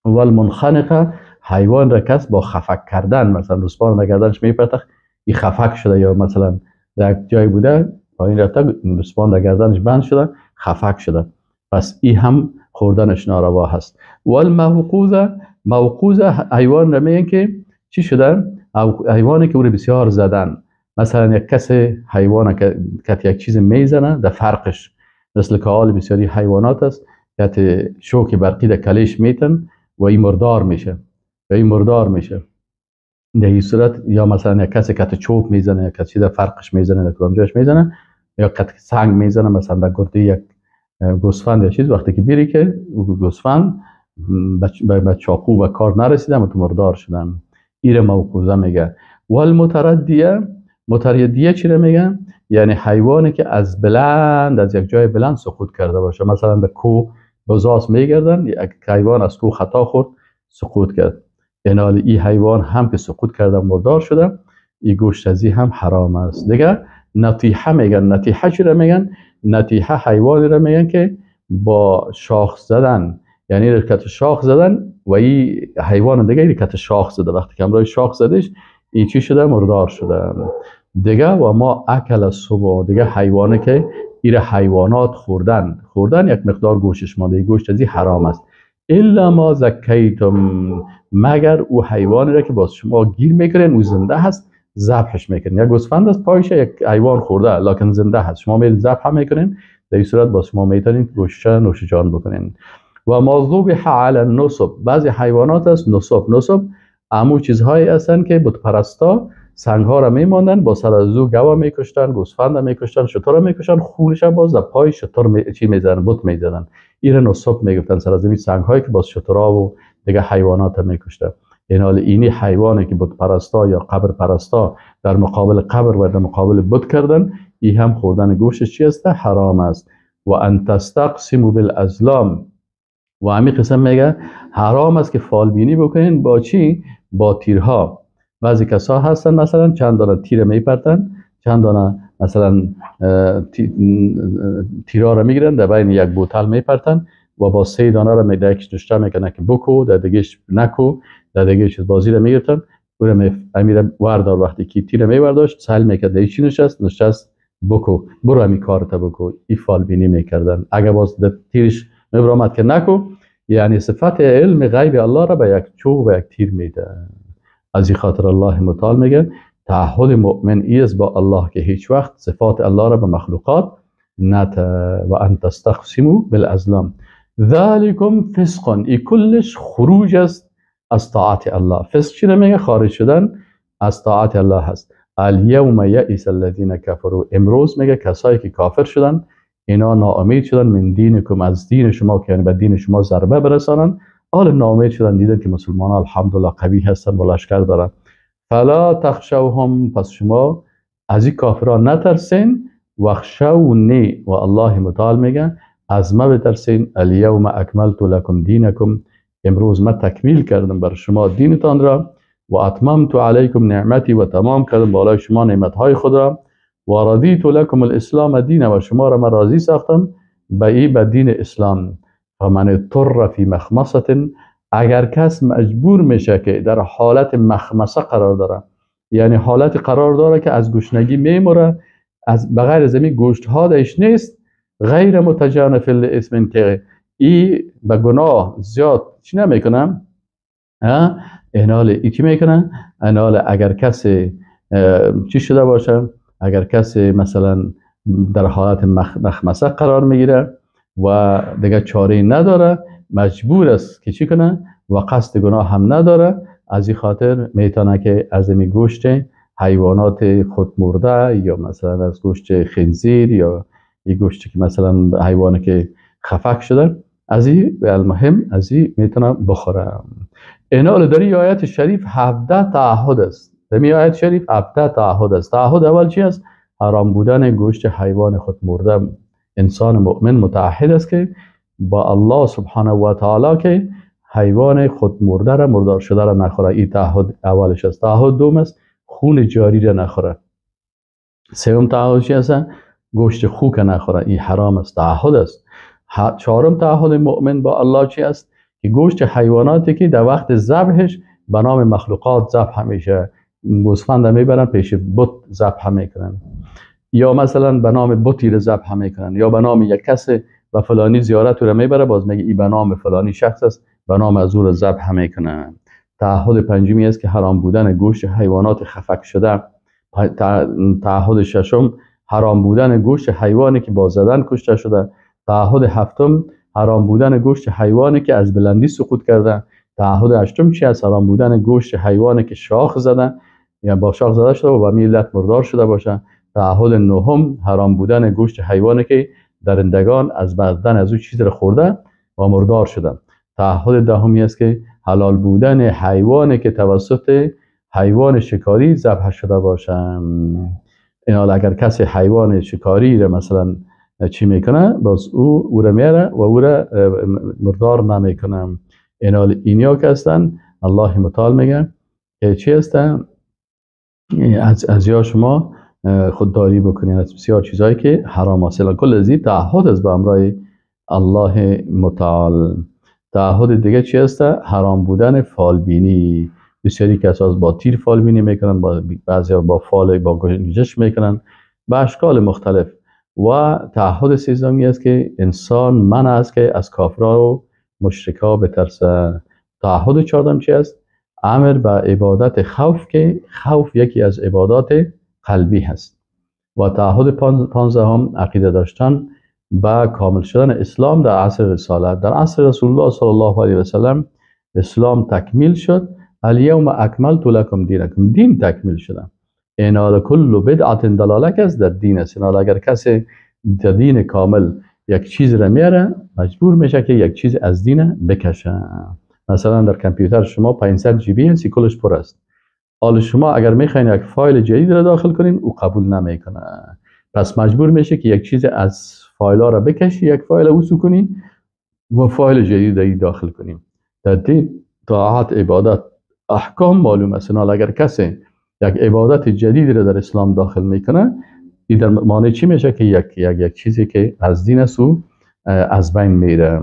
والمنخنقه، حیوان را کس با خفک کردن، مثلا رسپان را گردنش میپرتخ، ای خفک شده، یا مثلا در یک جای بوده پایین رفته رسپان در گردنش بند شده خفک شده، پس ای هم خوردنش ناروا هست. والموقوذه، موقوذه حیوان را میگن که چی شده؟ حیوانی که او رو بسیار زدن، مثلا یک کس حیوان که یک چیز میزنه در فرقش، مثل که حال بسیاری حیوانات است که شوک برقی در کلیش میتن و این مردار میشه، و این مردار میشه در این صورت. یا مثلا یک کسی که چوب میزنه، یا کسی در فرقش میزنه، در کدام جایش میزنه، یا که سنگ میزنه، مثلا در گرده یک گوسفند یا چیز، وقتی که بیری که گوسفند به چاقو و کار نرسیده و تو مردار شدن، ایره موقوزه میگه. والمتردیه، متردیه چی رو میگن؟ یعنی حیوانی که از بلند، از یک جای بلند سقوط کرده باشه، مثلا به کوه بزاس میگردن، یک حیوان از کوه خطا خورد سقوط کرد، اینال ای حیوان هم که سقوط کرده مردار شده، ای گوشت ازی هم حرام است. دیگه نطیحه میگن. نطیحه چی رو میگن؟ نطیحه حیوانی رو میگن که با شاخ زدن، یعنی رکت شاخ زدن و این حیوان دیگه رکت شاخ زده، وقتی که همراه شاخ زدش این چی شده؟ مردار شده. دیگه و ما اکل السبع، دیگه حیوانی که ایر حیوانات خوردن، خوردن یک مقدار گوشش مانده، گوشت ازی حرام است. الا ما زکیتم، مگر او حیوانی را که باز شما گیر میکنین او زنده هست ذبحش میکنین. یک گوسفند است پایش یک حیوان خورده لکن زنده هست، شما میرین ذبح میکنین، در این صورت باز شما میتونین گوشش نوش جان بکنین. و ما ذبح علی النصب، بعضی حیوانات است نصب، نصب امو چیزهایی هستن که بت پرستا سنگ ها را میماندن، با سر از او گوه میکشتن، گوسفند میکشتن، شتر میکشتن، خونش باز در پای شتر چی میزدن، بت میزدن، ایره نصب میگفتن، سر از این سنگ هایی که باز شترها و دیگه حیوانات میکشتن. این حال اینی حیوانی که بت پرستا یا قبر پرستا در مقابل قبر و در مقابل بت کردن، ای هم خوردن گوشش چی است؟ حرام است. و ان تستقسموا بالازلام، و همین قسم میگه حرام است که فالبینی بکنین با چی؟ با تیرها. بعضی کسا هستن مثلا چند دانه تیر میپرتن، چند دانه مثلا تیرها را میگیرن در بین یک بوتل میپرتن و با سه دانه را میده، یکش نشته میکنه که بکو، در دیگهش نکو، در دیگهش بازی را میگرفتن، او را امیر وردار، وقتی که تیر میورداشت سهل میکرد در چی نشست؟ نشست بکو، برو همی کارت بکو. ای فالبینی میکردن. اگر باز در تیرش میبرامد که نکو، یعنی صفت علم غیب الله را به یک چوب و یک تیر میده. از این خاطر الله متعال میگه تعهد مؤمن ای است با الله که هیچ وقت صفات الله را به مخلوقات نت. و ان تستقسموا بالازلام ذلکم فسق، ای کلش خروج است از طاعت الله. فسق چی میگه؟ خارج شدن از طاعت الله هست. الیوم یئس الذین کفروا، امروز میگه کسایی که کافر شدن اینا ناامید شدن، من دینکم، از دین شما، که یعنی به دین شما ضربه برسانن، حال ناامید شدن، دیدن که مسلمان ها الحمدلله قوی هستن و لشکر دارن. فلا تخشوهم، پس شما از این کافران نترسین. واخشونی، و الله متعال میگه از ما بترسین. الیوم اکملت لکم دینکم، امروز ما تکمیل کردم بر شما دینتان را، و اتممت علیکم نعمتی، و تمام کردم بالای شما نعمتهای خود را، و رضیت لکم الاسلام دین، و شما را من راضی ساختم به ای به دین اسلام. فمن اضطر فی مخمصه، اگر کس مجبور میشه که در حالت مخمصه قرار داره، یعنی حالت قرار داره که از گشنگی میموره، از بغیر از این گوشت ها درش نیست، غیر متجانف لاسم، که ای به گناه زیاد چی نمیکنه، اینال ای چی میکنه؟ اینال اگر کسی چی شده باشه، اگر کسی مثلا در حالت مخمصه قرار میگیره و دیگه چاره نداره، مجبور است که چی کنه و قصد گناه هم نداره، از این خاطر میتونه که از این گوشت حیوانات خودمرده یا مثلا از گوشت خنزیر یا این گوشت که مثلا حیوانی که خفک شده، از این المهم از این میتونه بخوره. اینال در این آیت شریف 17 تعهد است. در این آیت شریف 17 تعهد است. تعهد اول چی است؟ حرام بودن گوشت حیوان خود مرده. انسان مؤمن متعهد است که با الله سبحانه و تعالی که حیوان خود مرده را، مردار شده را نخوره. این تعهد اولش است. تعهد دوم است خون جاری را نخوره. سوم تعهد چی است؟ گوشت خوک نخوره، این حرام است، تعهد است. چهارم تعهد مؤمن با الله چی است؟ که گوشت حیواناتی که در وقت ذبحش به نام مخلوقات ذبح میشه، گوسفند میبرن پیش بت ذبح میکنن، یا مثلا به نام بتی را ذبح میکنن، یا به نام یک کس و فلانی زیارت رو میبره، باز میگه این به نام فلانی شخص است، به نام از او را ذبح میکنن. تعهد پنجمی است که حرام بودن گوشت حیوانات خفک شده. تعهد ششم حرام بودن گوشت حیوانی که با زدن کشته شده. تعهد هفتم حرام بودن گوشت حیوانی که از بلندی سقوط کرده. تعهد هشتم چی است؟ حرام بودن گوشت حیوانی که شاخ زده، یا با شاخ زده شده و با ملت مردار شده باشه. تعهد نهم حرام بودن گوشت حیوانی که درندگان از بدن از او چیز را خورده و مردار شده. تعهد دهمی است که حلال بودن حیوانی که توسط حیوان شکاری ذبح شده باشه. این حال اگر کسی حیوان شکاری را مثلا چی میکنه، باز او را میاره و او را مردار نمیکنه. این حال اینیا که هستن الله متعال میگه که چی هستن؟ از یا شما خودداری بکنین از بسیار چیزهایی که حرام است. کل از این تعهد است به امرای الله متعال. تعهد دیگه چی هست؟ حرام بودن فالبینی. بسیاری کسا با تیر فالبینی میکنن، با بعضی با فال با گنجش میکنن، به اشکال مختلف. و تعهد سیزدهمی است که انسان من است که از کافرها و مشرکا بترسه. تعهد چهاردهم چی است؟ امر به عبادت خوف، که خوف یکی از عبادات قلبی هست. و تعهد پانزدهم عقیده داشتن به کامل شدن اسلام در عصر رسالت. در عصر رسول الله صلی الله علیه و سلم اسلام تکمیل شد. الیوم اکملت لکم دینکم، دین تکمیل شده. اینال کل بدعت دلاله است در دین است. اینال اگر کسی در دین کامل یک چیز را میاره، مجبور میشه که یک چیز از دین بکشه. مثلا در کامپیوتر شما 500 GB هست، کلش پر است. حال شما اگر میخواین یک فایل جدید را داخل کنین، او قبول نمیکنه. پس مجبور میشه که یک چیز از فایل ها را بکشی، یک فایل اوسو کنی و فایل جدید داخل کنیم. در دین طاعت، عبادت، احکام معلوم است. اگر کسی یک عبادت جدید را در اسلام داخل میکنه، این در معنی چی میشه؟ که یک یک یک چیزی که از دین است او از بین میره.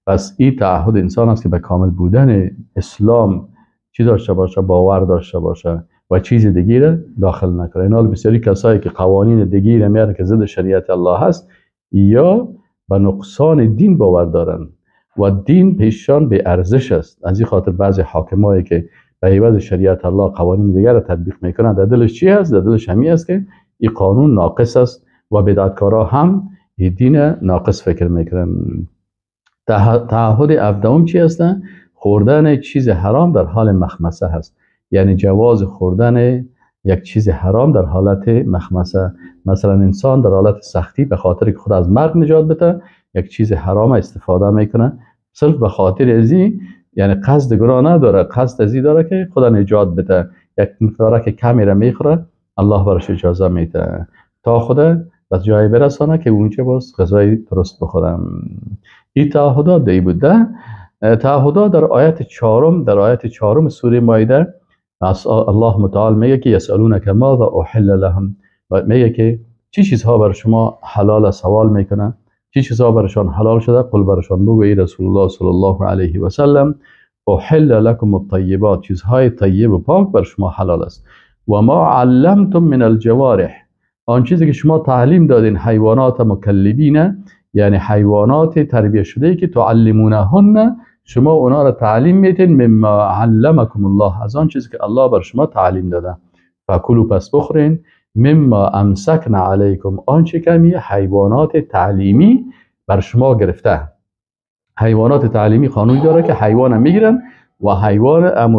پس این تعهد انسان است که به کامل بودن اسلام چی داشته باشه؟ باور داشته باشه و چیز دیگه را داخل نکنه. اینا بسیاری کسایی که قوانین دیگه را میارن که ضد شریعت الله هست، یا به نقصان دین باور دارن و دین پیششان به ارزش است. از این خاطر بعضی حاکمایی که به عوض شریعت الله قوانین دیگر را تطبیق میکنن، در دلش چی هست؟ در دلش همی است که این قانون ناقص است و بدعتکارا هم این دین ناقص فکر میکنن. تعهد هفدهم چی هست؟ خوردن چیز حرام در حال مخمصه هست. یعنی جواز خوردن یک چیز حرام در حالت مخمصه. مثلا انسان در حالت سختی به خاطر که خود از مرگ نجات بده یک چیز حرام استفاده میکنه، صرف به خاطر ازی، یعنی قصد گناه نداره، قصد ازی داره که خود نجات بده. یک مقدار که کمی را میخوره، الله براش اجازه میده تا خود به جای برسانه که اونجا باز غذای درست بخورم. این تعهدات دی بوده. تعهدات در آیت چهارم، در آیت چهارم سوره مائده الله متعال میگه که یسالونک ماذا احل لهم، میگه که چی چیزها بر شما حلال سوال میکنن، چی چیزها برشان حلال شده. قل برشان بگو ای رسول الله صلی الله علیه و سلم، احل لکم الطیبات، چیزهای طیب و پاک بر شما حلال است. و ما علمتم من الجوارح، آن چیزی که شما تعلیم دادین حیوانات مکلبین، یعنی حیوانات تربیه شده که تعلمونهن، شما اونا را تعلیم میتین، مما علمکم الله، از آن چیزی که الله بر شما تعلیم داده. فکلوا، پس بخورین، مما امسکن علیکم، آنچه کمی حیوانات تعلیمی بر شما گرفته. حیوانات تعلیمی قانون داره که حیوان میگیرن و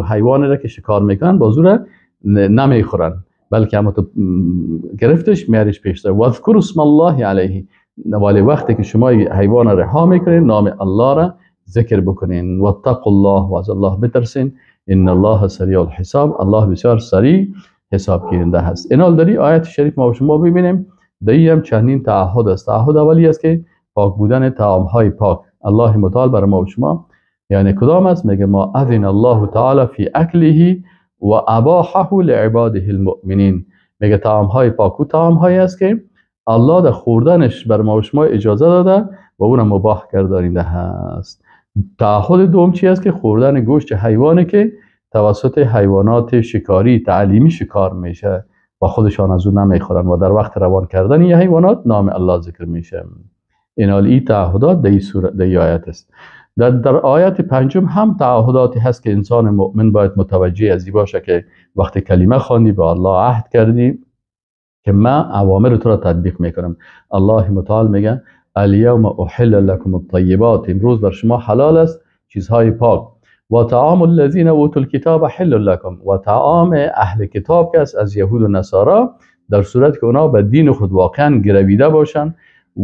حیوان را که شکار میکنن بازو را نمیخورن، بلکه اما تو گرفتش میاریش پیش داره. واذکروا اسم الله علیه، ولی وقتی که شما حیوان را رها میکنین نام الله را ذکر بکنین. واتقوا الله، و از الله بترسین، ان الله سریع الحساب، الله بسیار سریع حساب گیرنده هست. اینال داری آیت شریف ما شما ببینیم، در هم چندین تعهد است. تعهد اولی است که پاک بودن طعام های پاک. الله متعال بر ما و شما یعنی کدام است؟ میگه ما اذن الله تعالی فی اکله و اباحه لعباده المؤمنین. میگه طعام های پاک و طعام هایی است که الله در خوردنش بر ما و شما اجازه داده و اون مباح گردانیده هست. تعهد دوم چی است؟ که خوردن گوشت حیوانی که توسط حیوانات شکاری تعلیمی شکار میشه و خودشان از اون نمیخورن و در وقت روان کردن این حیوانات نام الله ذکر میشه. این حال تعهدات در این آیت است. در آیت پنجم هم تعهداتی هست که انسان مؤمن باید متوجه از این باشه که وقتی کلمه خواندی با الله عهد کردی که من اوامر تو را تطبیق میکنم. الله متعال میگه الیوم احل لکم الطیبات، امروز بر شما حلال است چیزهای پاک. و طعام الذین اوتوا الکتاب حل لکم، و طعام اهل کتاب که است از یهود و نصارا در صورت که اونا به دین خود واقعا گرویده باشن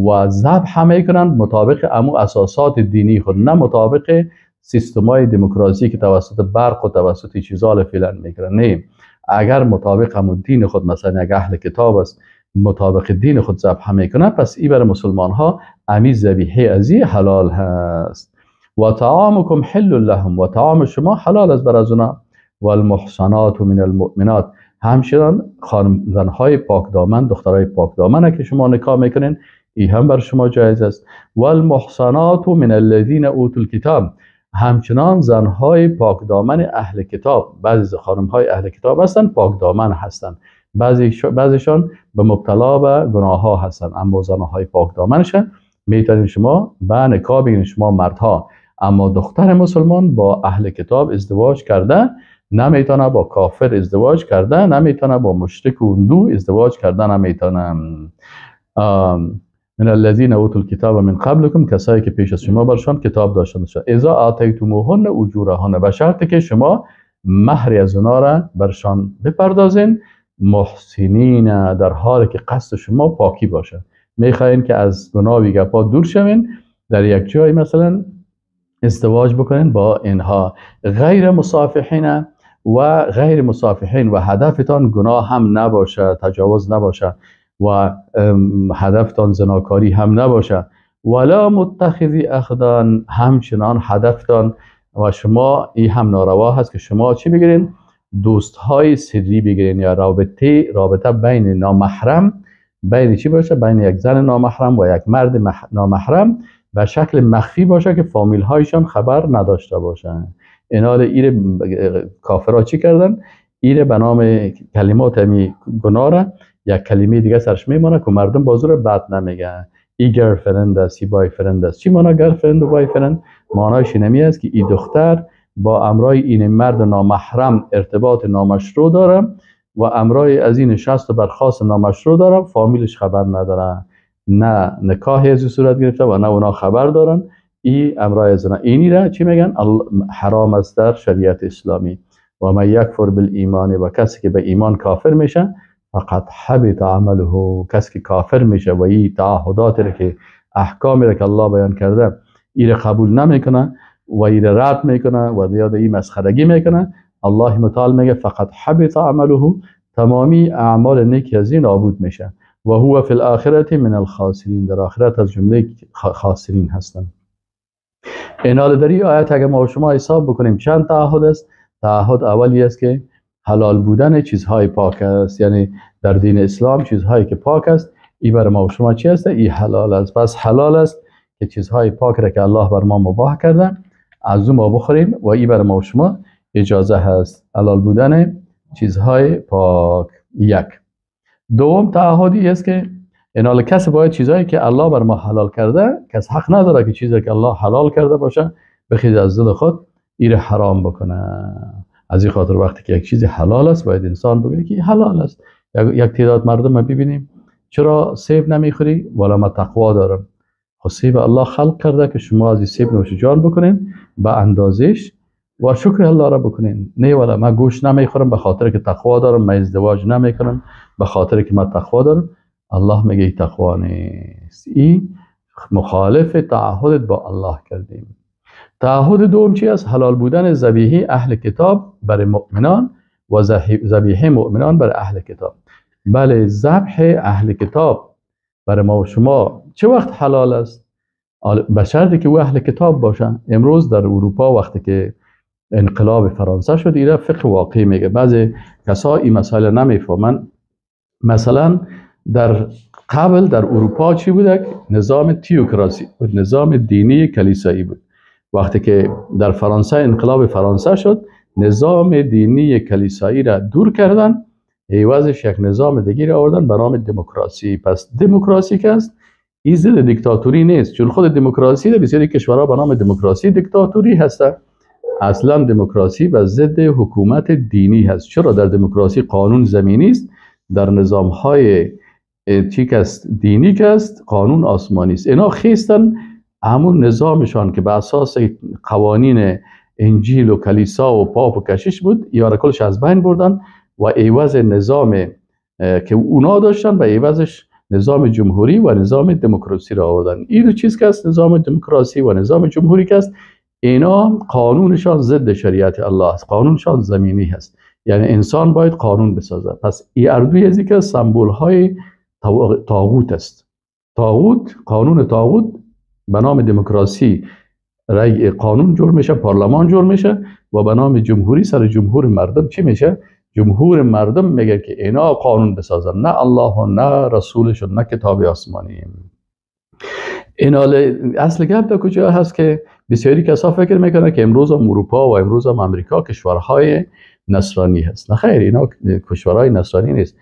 و ذبح میکنن مطابق امو اساسات دینی خود، نه مطابق سیستمای دموکراسی که توسط برق و توسط چیزال فعلا میکنن. نه، اگر مطابق امو دین خود، مثلا اگر اهل کتاب است مطابق دین خود ذبح میکنه، پس ای برای مسلمان ها امی ذبیحه ازی حلال هست. و طعامکم حل لهم، و طعام شما حلال است بر از اونا. و المحصنات من المؤمنات، همچنان خانم زنهای پاک دامن، دخترای پاک دامن که شما نکاح میکنین، ای هم بر شما جایز است. و المحصنات من الذین اوتوا الکتاب، همچنان زنهای پاک دامن اهل کتاب، بعضی خانمهای اهل کتاب هستن پاک دامن هستن، بعضیشان به مبتلا به گناه ها هستن، اما زنهای پاک دامنشن میتونین شما به نکاح بگیرین شما مردها. اما دختر مسلمان با اهل کتاب ازدواج کرده نمیتونه، با کافر ازدواج کرده نمیتونه، با مشرک و هندو ازدواج کرده نمیتونه. من الذین اوتوا الکتاب من قبلکم، کسایی که پیش از شما برشان کتاب داشتن. اذا آتیتموهن اجورهن، به شرطی که شما مهر از اونا را برشان بپردازین، محسنین، در حالی که قصد شما پاکی باشه. میخواین که از گناه و گپا دور شوین، در یک جای مثلا ازدواج بکنین با اینها، غیر مصافحین و غیر مصافحین، و هدفتان گناه هم نباشه، تجاوز نباشه و هدفتان زناکاری هم نباشه. ولا متخذی اخدان، همچنان هدفتان و شما ای هم ناروا هست که شما چی بگیرین؟ دوست های سری بگیرین، یا رابطه بین نامحرم، بین چی باشه؟ بین یک زن نامحرم و یک مرد نامحرم به شکل مخفی باشه که فامیل هایشان خبر نداشته باشن. اینا ایره کافرها چی کردن؟ ایره به نام کلمات می گناه را یک کلمه دیگه سرش میمانه که مردم بازو رو بد نمیگن. ای girlfriend است، ای boyfriend است. چی مانا girlfriend و boyfriend؟ معنایش اینمی است که ای دختر با امرای این مرد نامحرم ارتباط نامشروع داره و امرای از این نشست و برخاست نامشروع داره، فامیلش خبر نداره، نه نکاحی از صورت گرفته و نه اونا خبر دارن. ای امرای از اینی را چی میگن؟ حرام است در شریعت اسلامی. و من یکفر بالایمان، و کسی که به ایمان کافر میشه، فقط حبط عمله، کسی که کافر میشه و این تعهدات را که احکامی را که الله بیان کرده ای را قبول نمیکنه و ای را رد میکنه و یاد ای مسخرگی میکنه، الله متعال میگه فقط حبط عمله، تمامی اعمال نیک از این نابود میشه. و هو فی الاخرة من الخاسرین، در آخرت از جمله خاسرین هستند. اینال در این آیت اگر ما شما حساب بکنیم چند تعهد است؟ تعهد اولی است که حلال بودن چیزهای پاک است، یعنی در دین اسلام چیزهایی که پاک است ای بر ما و شما چی است؟ ای حلال است. پس حلال است که چیزهای پاک را که الله بر ما مباح کرده از اون ما بخوریم و ای بر ما و شما اجازه هست. حلال بودن چیزهای پاک یک. دوم تعهدی است که اینال کسی باید چیزهایی که الله بر ما حلال کرده، کس حق نداره که چیزی که الله حلال کرده باشه بخیز از دل خود ایره حرام بکنه. از این خاطر وقتی که یک چیزی حلال است باید انسان بگه که حلال است. یک تعداد مردم ما ببینیم چرا سیب نمیخوری؟ والا ما تقوا دارم. خب سیب الله خلق کرده که شما از این سیب نوش جان بکنین به اندازش و شکر الله را بکنین. نه والا من گوشت نمیخورم به خاطر که تقوا دارم، من ازدواج نمیکنم به خاطر که من تقوا دارم. الله میگه ای تقوا نیست، این مخالف تعهدت با الله کردیم. تعهد دوم چی است؟ حلال بودن ذبیحه اهل کتاب برای مؤمنان و ذبیحه مؤمنان برای اهل کتاب. بله، ذبح اهل کتاب برای ما و شما چه وقت حلال است؟ به شرطی که او اهل کتاب باشن. امروز در اروپا وقتی که انقلاب فرانسه شد، اینا فقه واقعی میگه. بعضی کسا این مسائل نمیفهمن. مثلا در قبل در اروپا چی بوده؟ نظام تیوکراسی بود، نظام دینی کلیسایی بود. وقتی که در فرانسه انقلاب فرانسه شد، نظام دینی کلیسایی را دور کردن، عوضش یک نظام دیگری را آوردن به نام دموکراسی. پس دموکراسی که است، این ضد دیکتاتوری نیست، چون خود دموکراسی در بسیاری کشورها به نام دموکراسی دیکتاتوری هست. اصلا دموکراسی و ضد حکومت دینی هست. چرا؟ در دموکراسی قانون زمینی است، در نظام های چی که است دینی که است قانون آسمانی است. اینا خیستن همون نظامشان که به اساس قوانین انجیل و کلیسا و پاپ و کشیش بود، یا کلش از بین بردن و عوض نظام که اونا داشتن و عوضش نظام جمهوری و نظام دموکراسی را آوردن. این دو چیز که است، نظام دموکراسی و نظام جمهوری که است، اینا قانونشان ضد شریعت الله است، قانونشان زمینی هست. یعنی انسان باید قانون بسازه. پس این اردوی از که سمبول های طاغوت است. طاغوت، قانون طاغوت به نام دموکراسی رای قانون جور میشه، پارلمان جور میشه و به نام جمهوری سر جمهور مردم چی میشه؟ جمهور مردم میگه که اینا قانون بسازن، نه الله و نه رسولش و نه کتاب آسمانی. اینا اصل گپ در کجا هست که بسیاری کسا فکر میکنن که امروز هم اروپا و امروز هم امریکا کشورهای نصرانی هست. نه خیر، اینا کشورهای نصرانی نیست.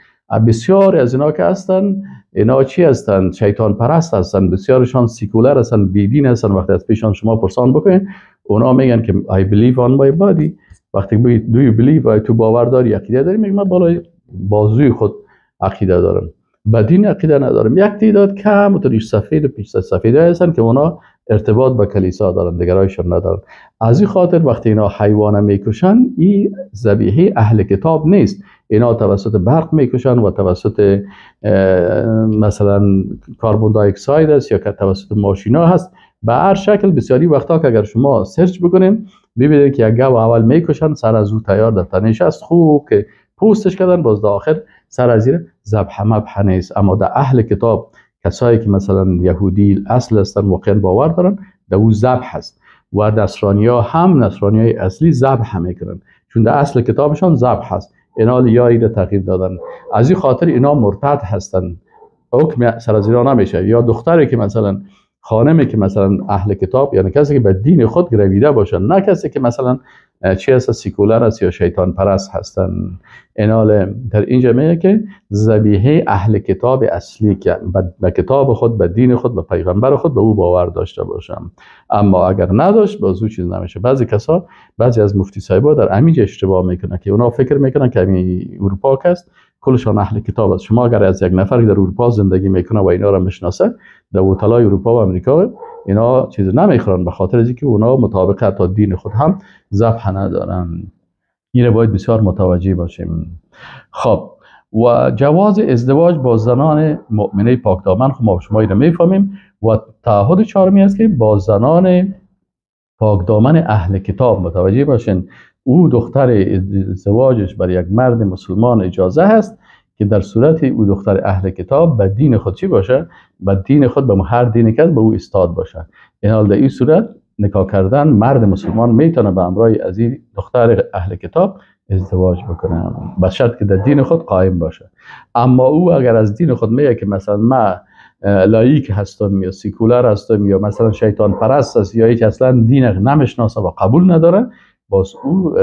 بسیار از اینا که هستن، اینا چی هستن؟ شیطان پرست هستن، بسیارشان سیکولر هستن، بیدین هستن. وقتی از پیشان شما پرسان بکنین، اونا میگن که I believe on my body. وقتی بگید do you believe، تو باور داری، عقیده داری، میگه من بالای بازوی خود عقیده دارم، به دین عقیده ندارم. یک تعداد کم و ریش سفید و پیش سفید هستن که اونا ارتباط با کلیسا دارن، دیگرایشون ندارن. از این خاطر وقتی اینا حیوان میکشن، این ذبیحه اهل کتاب نیست. اینا توسط برق میکشن و توسط مثلا کربن دی اکساید است یا که توسط ماشینا هست. به هر شکل بسیاری وقتا که اگر شما search بکنین ببینید که یک گاو اول میکشن، سر از او تیار در تنش است، خوب که پوستش کردن، باز در آخر سر از زیر ذبح مبح نیست. اما در اهل کتاب کسایی که مثلا یهودی اصل هستن واقعا باور دارن، در او ذبح هست. و نصرانیا هم، نصرانیای اصلی ذبح میکنن، چون در اصل کتابشان ذبح هست. اینا یا تغییر دادن، از این خاطر اینا مرتد هستن، حکم سر از اینا نمیشه. یا دختری که مثلا خانمی که مثلا اهل کتاب، یعنی کسی که به دین خود گرویده باشن، نه کسی که مثلا چی هست، سیکولر است یا شیطان پرست هستن. اینا در اینجا میگه که ذبیحه اهل کتاب اصلی که به کتاب خود، به دین خود، به پیغمبر خود، به او باور داشته باشم. اما اگر نداشت باز او چیز نمیشه. بعضی کسا، بعضی از مفتی صاحبا در همینجا اشتباه میکنن که اونا فکر میکنن که همین اروپا کست کلشان اهل کتاب است. شما اگر از یک نفر که در اروپا زندگی میکنه و اینا را میشناسه، در هتل‌های اروپا و امریکا اینا چیز نمیخورن، به خاطر اینکه اونا مطابق حتی دین خود هم ذبح ندارن. این باید بسیار متوجه باشیم. خب و جواز ازدواج با زنان مؤمنه پاکدامن، خب ما شما اینو میفهمیم. و تعهد چهارمی است که با زنان پاکدامن اهل کتاب، متوجه باشین، او دختر ازدواجش برای یک مرد مسلمان اجازه هست که در صورت او دختر اهل کتاب به دین خود چی باشه؟ به دین خود، به هر دینی که به او استاد باشه. این حال در این صورت نکاح کردن مرد مسلمان میتونه به همراه از این دختر اهل کتاب ازدواج بکنه، به شرط که در دین خود قائم باشه. اما او اگر از دین خود میگه که مثلا ما laïc هستم یا سیکولر هستم یا مثلا شیطان پرست است یا هیچ اصلا دین نمیشناسه و قبول نداره، باز او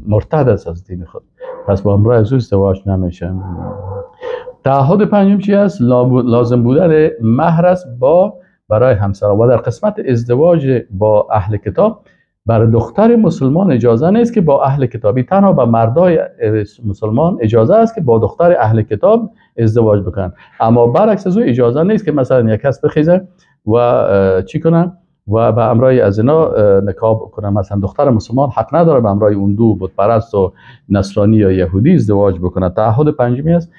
مرتد است از دین خود، پس با همراه از او ازدواج نمیشه. تعهد پنجم چی است؟ لازم بودن مهر است با برای همسر. و در قسمت ازدواج با اهل کتاب بر دختر مسلمان اجازه نیست که با اهل کتابی، تنها به مردای مسلمان اجازه است که با دختر اهل کتاب ازدواج بکنن. اما برعکس از او اجازه نیست که مثلا یک کس بخیزه و چی کنه و به امرای از اینا نکاح بکنه. مثلا دختر مسلمان حق نداره به امرای اون دو بت پرست و نصرانی یا یهودی ازدواج بکنه. تعهد پنجمی است،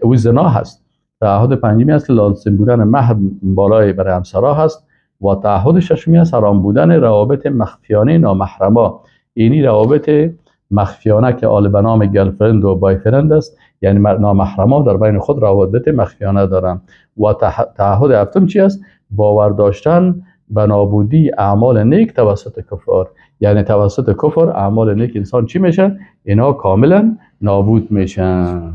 او زنا هست. تعهد پنجمی است که لازم بودن مهر بالای برای همسرا هست. و تعهد ششمی است حرام بودن روابط مخفیانه نامحرما. اینی روابط مخفیانه که آل به نام girlfriend و boyfriend است، یعنی نامحرما در بین خود روابط مخفیانه دارن. و تعهد هفتم چی است؟ باور داشتن به نابودی اعمال نیک توسط کفار، یعنی توسط کفر اعمال نیک انسان چی میشه؟ اینا کاملا نابود میشن.